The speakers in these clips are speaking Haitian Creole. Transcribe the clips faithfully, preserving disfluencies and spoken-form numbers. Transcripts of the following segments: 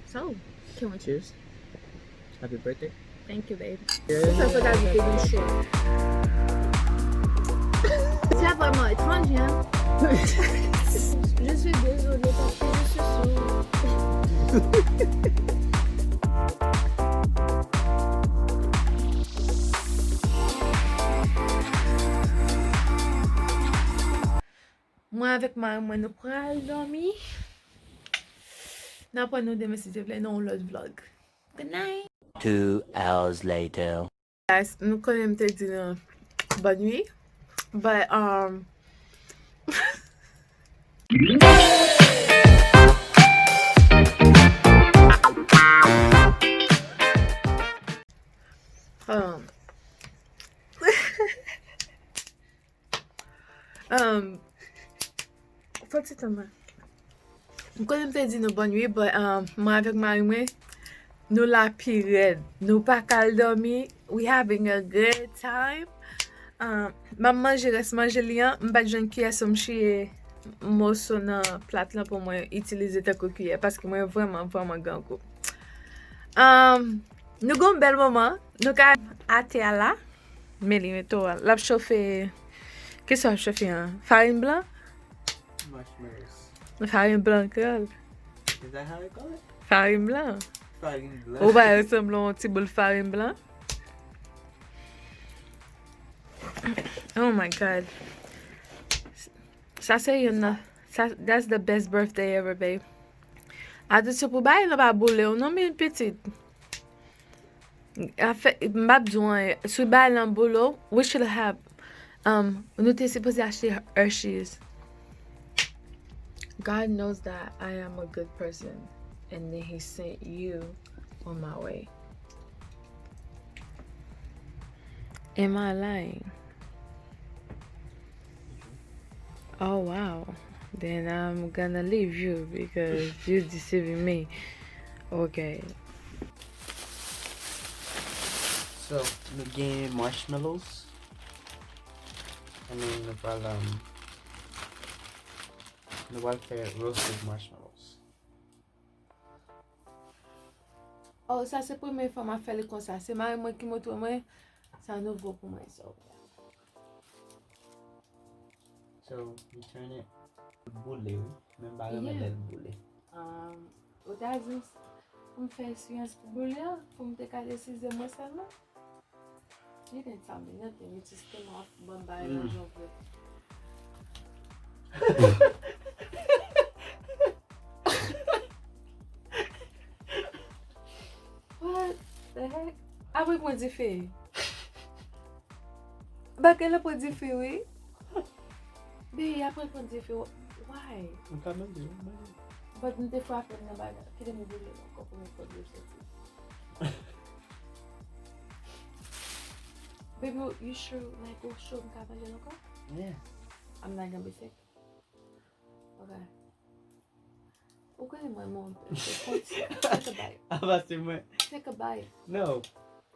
So, can we Cheers. Happy birthday. Thank you, babe. Cheers. Sa fò ta di ke gen cho. Sa vrèman etranj, hein? Je suis désolée parce que je suis sourde. Mwen avèk mari mwen, nou pral dòmi. N ap wè nou demen si Dye vle nan yon lòt vlog. Good night. Two hours later. Guys, nou konnen m te di nou bonne nuit, but um, um, um, fò ti tan mwen. M konnen m te di nou bonne nuit, but um, mwen avèk mari mwen, nou la pi rèd. Nou pa ka al dòmi. We having a good time. Um, m ap manje rès manje li an. M pa t jwenn kiyès pou m chire moso nan plat lan pou mwen itilize tankou kiyè, paske mwen vrèman, vrèman grangou. Um, nou gen yon bèl moman. Nou ka atè a la. Men li mete w a. L ap chofe. Kisa w ap chofe an? Farin blan? Marshmallows. Farin blan krèl. Is that how they call it? Farin blan. Farin blan. Ou pa resanble yon ti boul farin blan? Oh my God. Sa se youn nan. Sa, that's the best birthday ever, babe. Attention pou bagay lan pa boule w non, men pitit. Afè, m p ap di w anyen. Si bagay lan boule w, we should have, um, nou te sipoze achte Hershey's. God knows that I am a good person, and then he sent you on my way. Am I lying? Oh wow. Then I'm gonna leave you because you deceiving me. Okay. So, nou gen marshmallows. I mean, nou pral, um, nou pral fè roasted marshmallows. Oh, sa se premye fwa m ap fè li konsa. Se mari mwen ki montre mwen. Sa nouvo pou mwen, so. So, you turn it. Boule, wi. Men m pa renmen lè l boule. Um, ou ta di m pou m fè eksperyans pou boule a, pou m te ka desize mwen sèlman? You didn't tell me nothing. You just came off ban bagay nan jan w vle. What the heck? Apre pran dife. Bagay la pran dife, wi. Baby, apre pran dife, why? M ka mande w, mande. But m te frape nan bagay. Kite m boule ankò pou m pran dife soti. Baby, you sure, like, ou sure m ka manje l ankò? Yeah. I'm not gonna be sick. Okay. Ou konnen mwen, mwen, take a bite. Apa se mwen? Take a bite. No.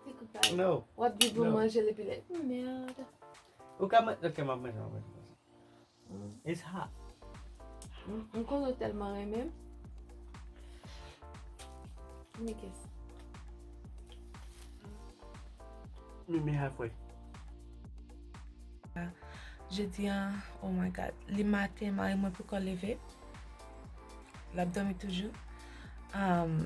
Take a bite. No. W ap di pou No. Manje l epi lè. Merde. Ou ka manje, ok, m ap manje, m ap manje. Mm. It's hot. M m konnen w tèlman renmen m. Gimme kiss. Meet me halfway. Jodi a, oh my God, li maten, mari mwen poko leve. L ap dòmi toujou. Um,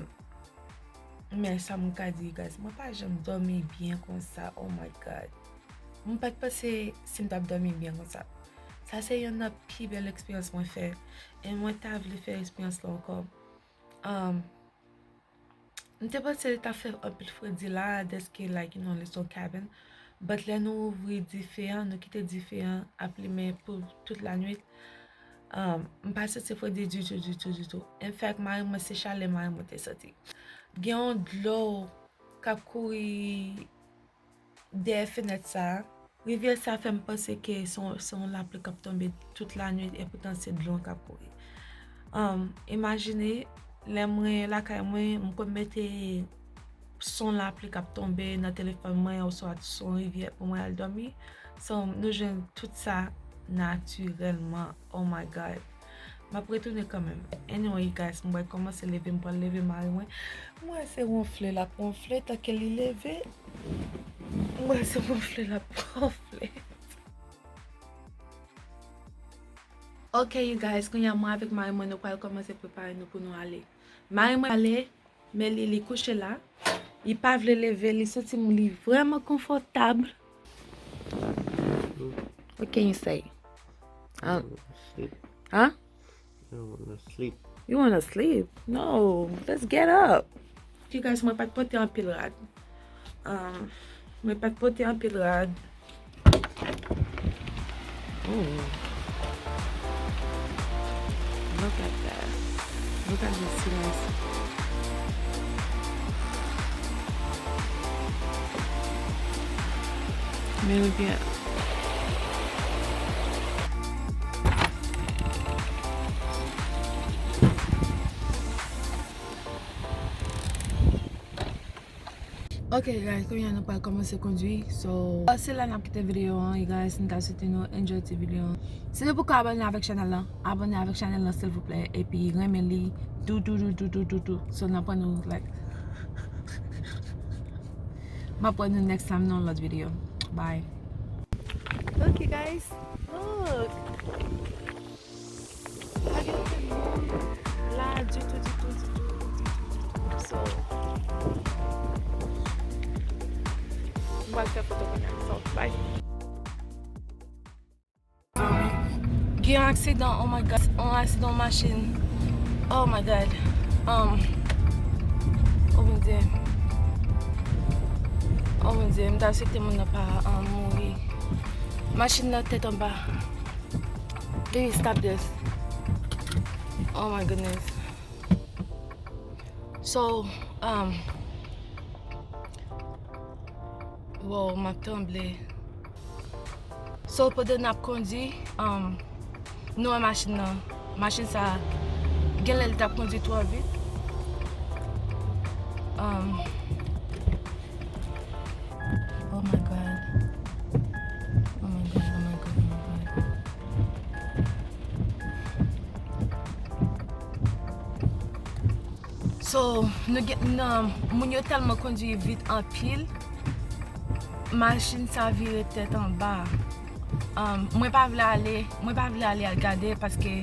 men sa mwen ka di, guys, mwen pa janm dòmi byen konsa, oh my God. Mwen pa t panse si m t ap dòmi byen konsa. Sa se youn nan pi bèl eksperyans mwen fè. E mwen ta vle fè eksperyans la ankò. Um, m te panse li t ap fè anpil fredi la, dèske, like, you know, li se yon cabin. But lè nou ouvri dife an, nou kite dife an ap limen pou tout lanwit, um, m pa santi fredi ditou, ditou, ditou. In fact, mari mwen, se chalè mari mwen te santi. Gen yon dlo k ap kouri dèyè fenèt sa a. Rivyè sa a fè m panse ke se yon, se yon lapli k ap tonbe tout lanwit, epoutan se dlo k ap kouri. Um, imajine, lè mwen lakay mwen, m konn mete son lapli k ap tonbe nan telefòn mwen, oswa son rivyè pou mwen al dòmi. So, nou jwenn tout sa natirèlman. Oh my God. M ap retounen kanmenm. Anyway, you guys, m pral kòmanse leve, m pral leve mari mwen. M wè se wonfle l ap wonfle, tanke li leve. M wè se wonfle l ap wonfle. Ok, you guys, kounye a mwen avèk mari mwen, nou pral kòmanse prepare nou pou nou ale. Mari mwen ale, men li, li kouche la. Li pa vle leve, li santi li vrèman konfòtab. What can you say? Huh? Huh? I don't wanna sleep. You wanna sleep? No, let's get up. You guys, mwen pa t pote anpil rad. Um, mwen pa t pote anpil rad. Oh. Look at that. Look at this, you guys. Men nou gen Ok, guys, kounye a nou pral kòmanse kondwi. So, se la n ap kite videyo an, you guys. M ta swete nou enjoy ti videyo an. Si nou poko abòne avèk chanèl lan, abòne avèk chanèl lan, silvouplè. Epi renmen li. Tou, tou, tou. So, n ap pran nou, like, m ap pran nou next time nan yon lòt videyo. Bye. Ok, guys. Look. Pa gen anpil moun la ditou, ditou, ditou, ditou, ditou. So, m pral fè foto kounye a. So, bye. Gen yon aksidan, oh my God, yon aksidan machin. Oh my God. Um, oh Bondye. Oh Bondye, m ta swete moun nan pa, um, mouri. Machin nan tèt anba. Baby, stop this. Oh my goodness. So, um, wow, m ap tranble. So, pandan n ap kondwi, um, nou wè machin nan. Machin sa, genlè li t ap kondwi twò vit. Um, oh my God. Oh my God, oh my God, oh my God. So, nou gen, nan, moun yo tèlman kondwi vit anpil, machin sa vire tèt anba. Um, mwen pa vle ale, mwen pa vle ale al gade paske,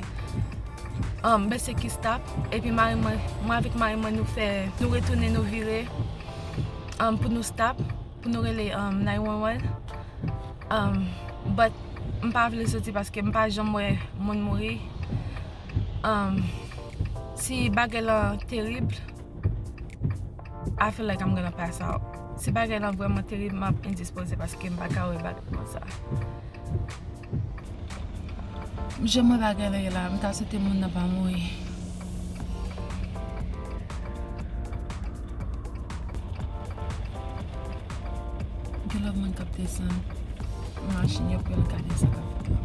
um, ben se ki stop. Epi mari mwen, mwen avèk mari mwen nou fè, nou retounen, nou vire, um, pou nou stop, pou nou rele, um, nine one one. Um, but m pa vle soti paske m pa janm wè moun mouri. Um, si bagay lan terib, I feel like I'm gonna pass out. Si bagay lan vrèman terib, m ap endispoze paske m pa ka wè bagay konsa. Jan mwen bagay lan ye la, m ta swete moun nan pa mouri. Gen lòt moun k ap desann machin yo pou yo al gade sa k ap fèt la.